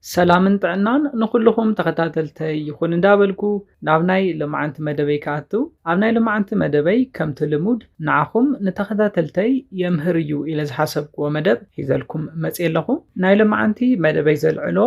ሰላምን ጥዕናን ንኹልኹም ተኸታተልተይ ይኹን እንዳበልኩ ናብ ናይ ሎማዓንቲ መደበይ ክኣቱ፣ ኣብ ናይ ሎማዓንቲ መደበይ ከምቲ ልሙድ ንዓኹም ንተኸታተልተይ የምህር እዩ ኢለ ዝሓሰብክዎ መደብ ሒዘልኩም መፅየ ኣለኹ። ናይ ሎማዓንቲ መደበይ ዘልዕሎ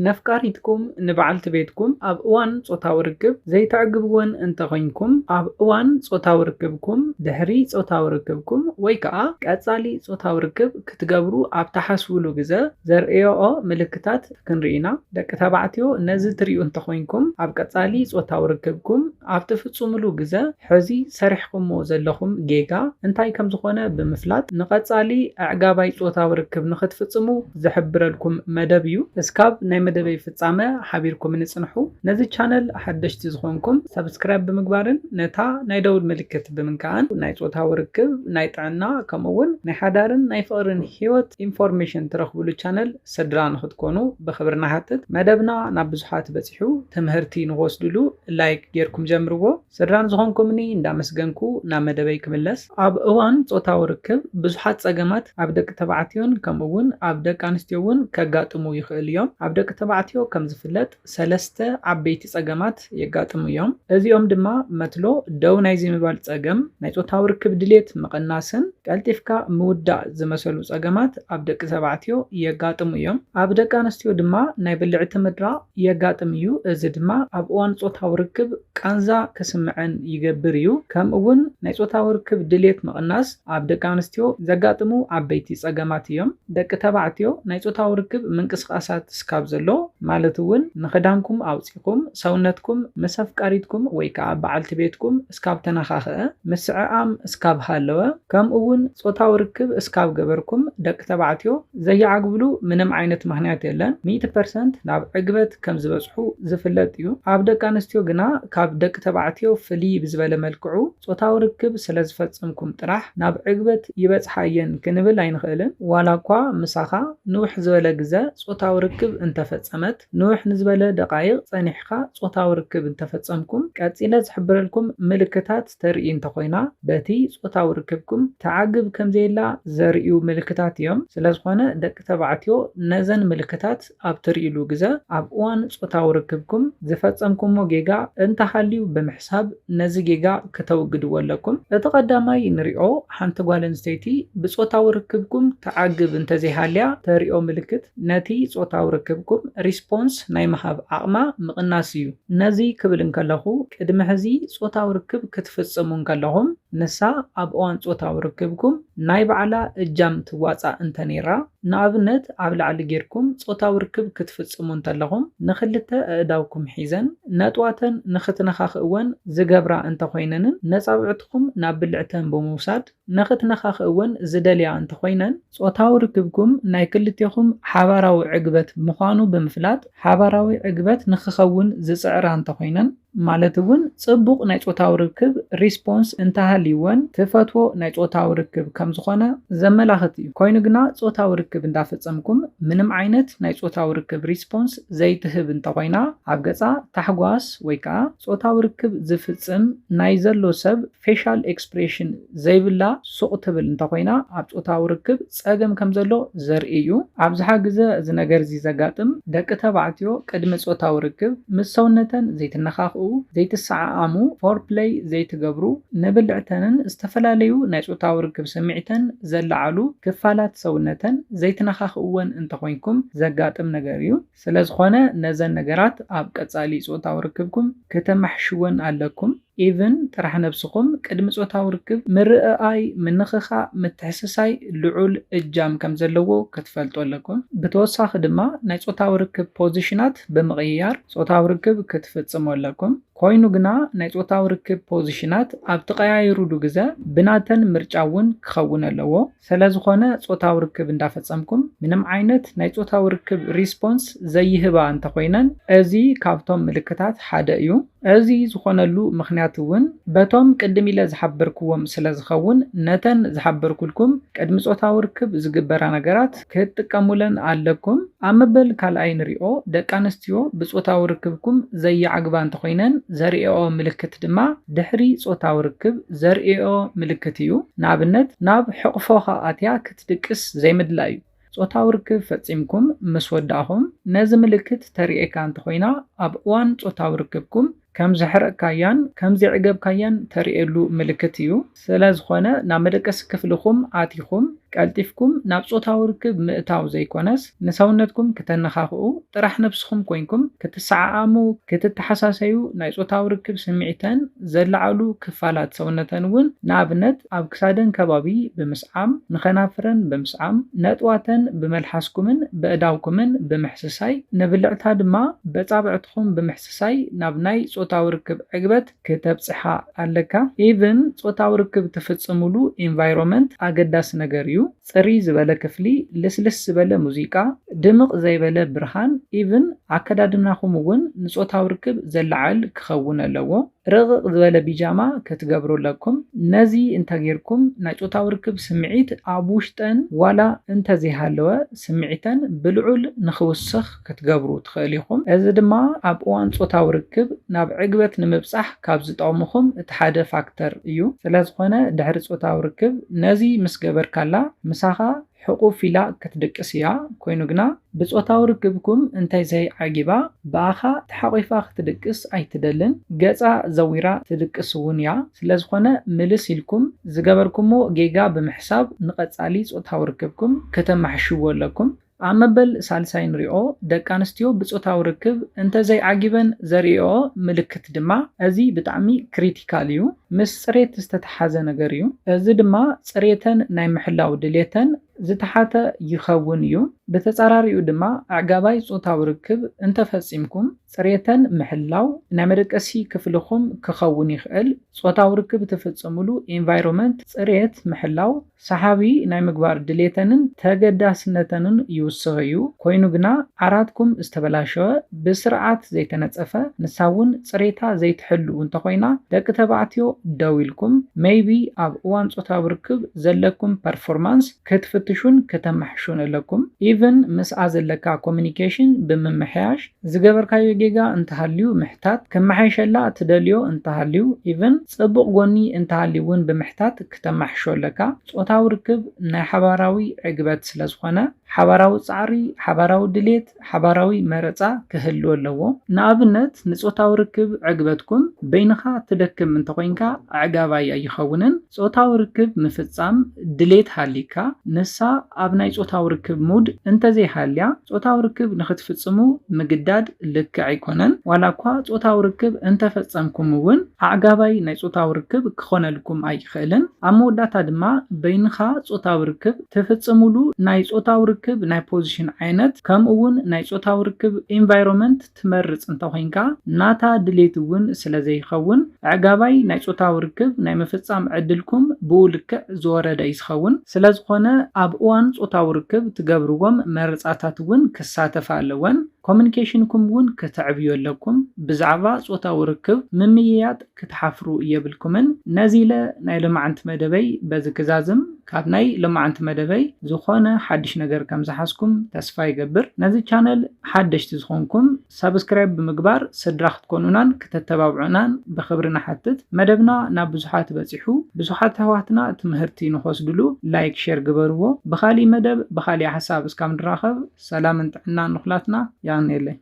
ነፍቃሪትኩም ንበዓልቲ ቤትኩም ኣብ እዋን ጾታዊ ርክብ ዘይተዕግብወን እንተኾይንኩም፣ ኣብ እዋን ጾታዊ ርክብኩም፣ ድሕሪ ጾታዊ ርክብኩም ወይ ከዓ ቀጻሊ ጾታዊ ርክብ ክትገብሩ ኣብ ትሓስብሉ ግዘ ዘርእዮኦ ምልክታት ክንርኢ ኢና። ደቂ ተባዕትዮ ነዚ ትሪኡ እንተኾይንኩም፣ ኣብ ቀጻሊ ጾታዊ ርክብኩም ኣብ ትፍጽምሉ ግዘ ሕዚ ሰሪሕኩሞ ዘለኹም ጌጋ እንታይ ከም ዝኾነ ብምፍላጥ ንቐጻሊ ኣዕጋባይ ጾታዊ ርክብ ንኽትፍጽሙ ዝሕብረልኩም መደብ እዩ። እስካብ ናይ መደበይ ፍጻመ ሓቢርኩም ንጽንሑ። ነዚ ቻነል ሓደሽቲ ዝኾንኩም ሰብስክራይብ ብምግባርን ነታ ናይ ደውል ምልክት ብምንካእን ናይ ጾታዊ ርክብ፣ ናይ ጥዕና ከምኡ እውን ናይ ሓዳርን ናይ ፍቕርን ህይወት ኢንፎርሜሽን ትረኽብሉ ቻነል ስድራ ንኽትኮኑ ብኽብሪ ንሓትት። መደብና ናብ ብዙሓት በጺሑ ትምህርቲ ንኽወስድሉ ላይክ ጌርኩም ጀምርዎ። ስድራ ንዝኾንኩምኒ እንዳመስገንኩ ናብ መደበይ ክምለስ። ኣብ እዋን ጾታዊ ርክብ ብዙሓት ጸገማት ኣብ ደቂ ተባዕትዮን ከምኡ እውን ኣብ ደቂ ኣንስትዮ እውን ከጋጥሙ ይኽእሉ እዮም። ኣብ ደቂ ተባዕትዮ ከም ዝፍለጥ ሰለስተ ዓበይቲ ጸገማት የጋጥሙ እዮም። እዚኦም ድማ መትሎ፣ ደው ናይዚ ምባል ጸገም፣ ናይ ጾታዊ ርክብ ድሌት ምቕናስን ቀልጢፍካ ምውዳእ ዝመሰሉ ጸገማት ኣብ ደቂ ተባዕትዮ የጋጥሙ እዮም። ኣብ ደቂ ኣንስትዮ ድማ ናይ ብልዕቲ ምድራቕ የጋጥም እዩ። እዚ ድማ ኣብ እዋን ጾታዊ ርክብ ቃንዛ ክስምዐን ይገብር እዩ። ከምኡ እውን ናይ ጾታዊ ርክብ ድሌት ምቕናስ ኣብ ደቂ ኣንስትዮ ዘጋጥሙ ዓበይቲ ጸገማት እዮም። ደቂ ተባዕትዮ ናይ ጾታዊ ርክብ ምንቅስቓሳት እስካብ ዘሎ፣ ማለት እውን ንኽዳንኩም ኣውጺኹም ሰውነትኩም ምስ ኣፍቃሪትኩም ወይ ከዓ በዓልቲ ቤትኩም እስካብ ተነኻኽአ፣ ምስዕዓም እስካብ ሃለወ፣ ከምኡ እውን ጾታዊ ርክብ እስካብ ገበርኩም ደቂ ተባዕትዮ ዘይዓግብሉ ምንም ዓይነት ምኽንያት የለን። ሚእቲ ፐርሰንት ናብ ዕግበት ከም ዝበጽሑ ዝፍለጥ እዩ። ኣብ ደቂ ኣንስትዮ ግና ካብ ደቂ ተባዕትዮ ፍልይ ብዝበለ መልክዑ ጾታዊ ርክብ ስለ ዝፈጸምኩም ጥራሕ ናብ ዕግበት ይበጽሓ እየን ክንብል ኣይንኽእልን። ዋላ እኳ ምሳኻ ንውሕ ዝበለ ግዘ ጾታዊ ርክብ እንተፈጸመት፣ ንውሕ ንዝበለ ደቃይቕ ጸኒሕካ ጾታዊ ርክብ እንተፈጸምኩም፣ ቀጺለ ዝሕብረልኩም ምልክታት ተርኢ እንተኾይና፣ በቲ ጾታዊ ርክብኩም ትዓግብ ከምዘየላ ዘርእዩ ምልክታት እዮም። ስለዝኾነ ደቂ ተባዕትዮ ነዘን ምልክታት ኣብ ትርእይሉ ግዘ፣ ኣብ እዋን ጾታዊ ርክብኩም ዝፈጸምኩሞ ጌጋ እንተሃልዩ ብምሕሳብ፣ ነዚ ጌጋ ከተውግድዎ ኣለኩም። እቲ ቀዳማይ ንሪኦ፣ ሓንቲ ጓል ኣንስተይቲ ብጾታዊ ርክብኩም ትዓግብ እንተዘይሃልያ፣ ተሪኦ ምልክት ነቲ ጾታዊ ርክብኩም ሪስፖንስ ናይ ምሃብ ዓቕማ ምቕናስ እዩ። ነዚ ክብል እንከለኹ፣ ቅድሚ ሕዚ ጾታዊ ርክብ ክትፍጽሙ እንከለኹም፣ ንሳ ኣብ እዋን ጾታዊ ርክብኩም ናይ ባዕላ እጃም ትዋጻእ እንተነይራ፣ ንኣብነት ኣብ ላዕሊ ጌርኩም ጾታዊ ርክብ ክትፍጽሙ እንተለኹም፣ ንኽልተ ኣእዳውኩም ሒዘን ነጥዋተን ንኽትነኻኽእወን ዝገብራ እንተኾይነንን ነጻብዕትኹም ናብ ብልዕተን ብምውሳድ ንኽትነኻኽእወን ዝደልያ እንተኾይነን፣ ጾታዊ ርክብኩም ናይ ክልቴኹም ሓባራዊ ዕግበት ምዃኑ ብምፍላጥ፣ ሓባራዊ ዕግበት ንኽኸውን ዝጽዕራ እንተኾይነን፣ ማለት እውን ጽቡቕ ናይ ጾታዊ ርክብ ሪስፖንስ እንተሃልይወን፣ ትፈትዎ ናይ ጾታዊ ርክብ ከም ዝኾነ ዘመላኽት እዩ። ኮይኑ ግና ጾታዊ ርክብ እንዳፈጸምኩም ምንም ዓይነት ናይ ጾታዊ ርክብ ሪስፖንስ ዘይትህብ እንተኾይና፣ ኣብ ገጻ ታሕጓስ ወይ ከዓ ጾታዊ ርክብ ዝፍጽም ናይ ዘሎ ሰብ ፌሻል ኤክስፕሬሽን ዘይብላ ሱቕ ትብል እንተኾይና፣ ኣብ ጾታዊ ርክብ ጸገም ከም ዘሎ ዘርኢ እዩ። ኣብዝሓ ግዘ እዚ ነገር እዚ ዘጋጥም ደቂ ተባዕትዮ ቅድሚ ጾታዊ ርክብ ምስ ሰውነተን ዘይትነኻኽኡ፣ ዘይትሰዓዓሙ፣ ፎርፕለይ ዘይትገብሩ፣ ንብልዕተንን ዝተፈላለዩ ናይ ጾታዊ ርክብ ስምዒተን ዘለዓሉ ክፋላት ሰውነተን ዘይትነኻኽእወን እንተኾይንኩም ዘጋጥም ነገር እዩ። ስለዝኾነ ነዘን ነገራት ኣብ ቀጻሊ ጾታዊ ርክብኩም ከተማሕሽወን ኣለኩም። ኢቭን ጥራሕ ነብስኹም ቅድሚ ጾታዊ ርክብ ምርእኣይ፣ ምንኽኻእ፣ ምትሕስሳይ ልዑል እጃም ከም ዘለዎ ክትፈልጡ ኣለኩም። ብተወሳኺ ድማ ናይ ጾታዊ ርክብ ፖዚሽናት ብምቕይያር ጾታዊ ርክብ ክትፍጽሙ ኣለኩም። ኮይኑ ግና ናይ ጾታዊ ርክብ ፖዚሽናት ኣብ ትቐያይሩሉ ግዘ ብናተን ምርጫ እውን ክኸውን ኣለዎ። ስለዝኾነ ጾታዊ ርክብ እንዳፈጸምኩም ምንም ዓይነት ናይ ጾታዊ ርክብ ሪስፖንስ ዘይህባ እንተኾይነን፣ እዚ ካብቶም ምልክታት ሓደ እዩ። እዚ ዝኾነሉ ምኽንያት እውን በቶም ቅድም ኢለ ዝሓበርክዎም ስለ ዝኸውን፣ ነተን ዝሓበርኩልኩም ቅድሚ ጾታዊ ርክብ ዝግበራ ነገራት ክትጥቀሙለን ኣለኩም። ኣብ መበል ካልኣይ ንሪኦ፣ ደቂ ኣንስትዮ ብጾታዊ ርክብኩም ዘይዓግባ እንተኾይነን ዘርእኦ ምልክት ድማ ድሕሪ ጾታዊ ርክብ ዘርእኦ ምልክት እዩ። ንኣብነት፣ ናብ ሕቕፎኻ ኣትያ ክትድቅስ ዘይምድላይ እዩ። ጾታዊ ርክብ ፈጺምኩም ምስ ወዳእኹም፣ ነዚ ምልክት ተርእየካ እንተኾይና፣ ኣብ እዋን ጾታዊ ርክብኩም ከም ዘሕረቕካያን ከም ዘዕገብካያን ተርእየሉ ምልክት እዩ። ስለ ዝኾነ፣ ናብ መደቀሲ ክፍልኹም ኣቲኹም ቀልጢፍኩም ናብ ጾታዊ ርክብ ምእታው ዘይኮነስ፣ ንሰውነትኩም ክተነኻኽኡ፣ ጥራሕ ነብስኹም ኮይንኩም ክትሰዓዓሙ፣ ክትተሓሳሰዩ፣ ናይ ጾታዊ ርክብ ስምዒተን ዘለዓሉ ክፋላት ሰውነተን እውን፣ ንኣብነት ኣብ ክሳደን ከባቢ ብምስዓም፣ ንኸናፍረን ብምስዓም፣ ነጥዋተን ብመልሓስኩምን በእዳውኩምን ብምሕስሳይ፣ ንብልዕታ ድማ በጻብዕትኹም ብምሕስሳይ ናብ ናይ ጾታዊ ርክብ ዕግበት ክተብጽሓ ኣለካ። ኢቭን ጾታዊ ርክብ ትፍጽሙሉ ኢንቫይሮመንት ኣገዳሲ ነገር እዩ። ጽርይ ዝበለ ክፍሊ፣ ልስልስ ዝበለ ሙዚቃ፣ ድምቕ ዘይበለ ብርሃን፣ ኢቭን ኣከዳድናኹም እውን ንጾታዊ ርክብ ዘለዓል ክኸውን ኣለዎ። ርቕቕ ዝበለ ቢጃማ ክትገብሩ ኣለኩም። ነዚ እንተጌርኩም፣ ናይ ጾታዊ ርክብ ስምዒት ኣብ ውሽጠን ዋላ እንተዘይሃለወ፣ ስምዒተን ብልዑል ንኽውስኽ ክትገብሩ ትኽእል ኢኹም። እዚ ድማ ኣብ እዋን ጾታዊ ርክብ ናብ ዕግበት ንምብጻሕ ካብ ዝጠቕሙኹም እቲ ሓደ ፋክተር እዩ። ስለ ዝኾነ፣ ድሕሪ ጾታዊ ርክብ ነዚ ምስ ገበርካላ፣ ምሳኻ ሕቑፍ ኢላ ክትድቅስ እያ። ኮይኑ ግና፣ ብጾታዊ ርክብኩም እንተዘይዓጊባ፣ ብኣኻ ተሓቒፋ ክትድቅስ ኣይትደልን። ገጻ ዘዊራ ትድቅስ እውን እያ። ስለ ዝኾነ፣ ምልስ ኢልኩም ዝገበርኩሞ ጌጋ ብምሕሳብ፣ ንቐጻሊ ጾታዊ ርክብኩም ከተማሕሽዎ ኣለኩም። ኣብ መበል ሳልሳይ ንሪኦ፣ ደቂ ኣንስትዮ ብጾታዊ ርክብ እንተዘይዓጊበን ዘርእዮ ምልክት ድማ፣ እዚ ብጣዕሚ ክሪቲካል እዩ። ምስ ጽሬት ዝተተሓዘ ነገር እዩ። እዚ ድማ ጽሬተን ናይ ምሕላው ድሌተን ዝተሓተ ይኸውን እዩ። ብተጻራሪኡ ድማ፣ ኣዕጋባይ ጾታዊ ርክብ እንተፈጺምኩም፣ ጽሬተን ምሕላው ናይ መደቀሲ ክፍልኹም ክኸውን ይኽእል። ጾታዊ ርክብ ትፍጽምሉ ኢንቫይሮመንት ጽሬት ምሕላው ሰሓቢ ናይ ምግባር ድሌተንን ተገዳስነተንን ይውስኽ እዩ። ኮይኑ ግና፣ ዓራትኩም ዝተበላሸወ፣ ብስርዓት ዘይተነጸፈ፣ ንሳ እውን ጽሬታ ዘይትሕሉ እንተኾይና፣ ደቂ ተባዕትዮ ደው ኢልኩም፣ ሜይቢ ኣብ እዋን ጾታዊ ርክብ ዘለኩም ፐርፎርማንስ ክትፍትሹን ከተማሕሹን ኣለኩም። ኢቭን ምስኣ ዘለካ ኮሚኒኬሽን ብምምሕያሽ፣ ዝገበርካዮ ጌጋ እንተሃልዩ ምሕታት፣ ክመሓየሸላ ትደልዮ እንተሃልዩ፣ ኢቭን ጽቡቕ ጎኒ እንተሃልዩ እውን ብምሕታት ክተማሕሾ ኣለካ። ጾታዊ ርክብ ናይ ሓባራዊ ዕግበት ስለ ዝኾነ፣ ሓባራዊ ጻዕሪ፣ ሓባራዊ ድሌት፣ ሓባራዊ መረጻ ክህሉ ኣለዎ። ንኣብነት፣ ንጾታዊ ርክብ ዕግበትኩም በይንኻ ትደክም እንተኾይንካ ኣዕጋባይ ኣይኸውንን። ጾታዊ ርክብ ምፍጻም ድሌት ሃልይካ፣ ንሳ ኣብ ናይ ጾታዊ ርክብ ሙድ እንተዘይሃልያ፣ ጾታዊ ርክብ ንኽትፍጽሙ ምግዳድ ልክዕ ኣይኮነን። ዋላ እኳ ጾታዊ ርክብ እንተፈጸምኩም እውን፣ ኣዕጋባይ ናይ ጾታዊ ርክብ ክኾነልኩም ኣይኽእልን። ኣብ መወዳእታ ድማ፣ በይንኻ ጾታዊ ርክብ ትፍጽሙሉ ናይ ጾታዊ ርክብ ናይ ፖዚሽን ዓይነት፣ ከምኡ እውን ናይ ጾታዊ ርክብ ኢንቫይሮመንት ትመርጽ እንተኾይንካ፣ ናታ ድሌት እውን ስለ ዘይኸውን፣ ኣዕጋባይ ናይ ጾታዊ ርክብ ናይ ምፍጻም ዕድልኩም ብኡ ልክዕ ዝወረደ እዩ ዝኸውን። ስለ ዝኾነ፣ ኣብ እዋን ጾታዊ ርክብ ትገብርዎም መረጻታት እውን ክሳተፋ ኣለወን። ኮሚኒኬሽንኩም እውን ከተዕብዩ ኣለኩም። ብዛዕባ ጾታዊ ርክብ ምምይያጥ ክትሓፍሩ የብልኩምን። ነዚ ኢለ ናይ ሎማዓንቲ መደበይ በዚ ክዛዝም። ካብ ናይ ሎማዓንቲ መደበይ ዝኾነ ሓድሽ ነገር ከም ዝሓዝኩም ተስፋ ይገብር። ነዚ ቻነል ሓደሽቲ ዝኾንኩም፣ ሳብስክራይብ ብምግባር ስድራ ክትኮኑናን ክተተባብዑናን ብኽብሪ ንሓትት። መደብና ናብ ብዙሓት በጺሑ፣ ብዙሓት ኣሕዋትና ትምህርቲ ንኽወስድሉ ላይክ፣ ሼር ግበርዎ። ብኻሊእ መደብ፣ ብኻሊእ ሓሳብ እስካብ ንራኸብ፣ ሰላምን ጥዕናን ንኹላትና። የቐንየለይ።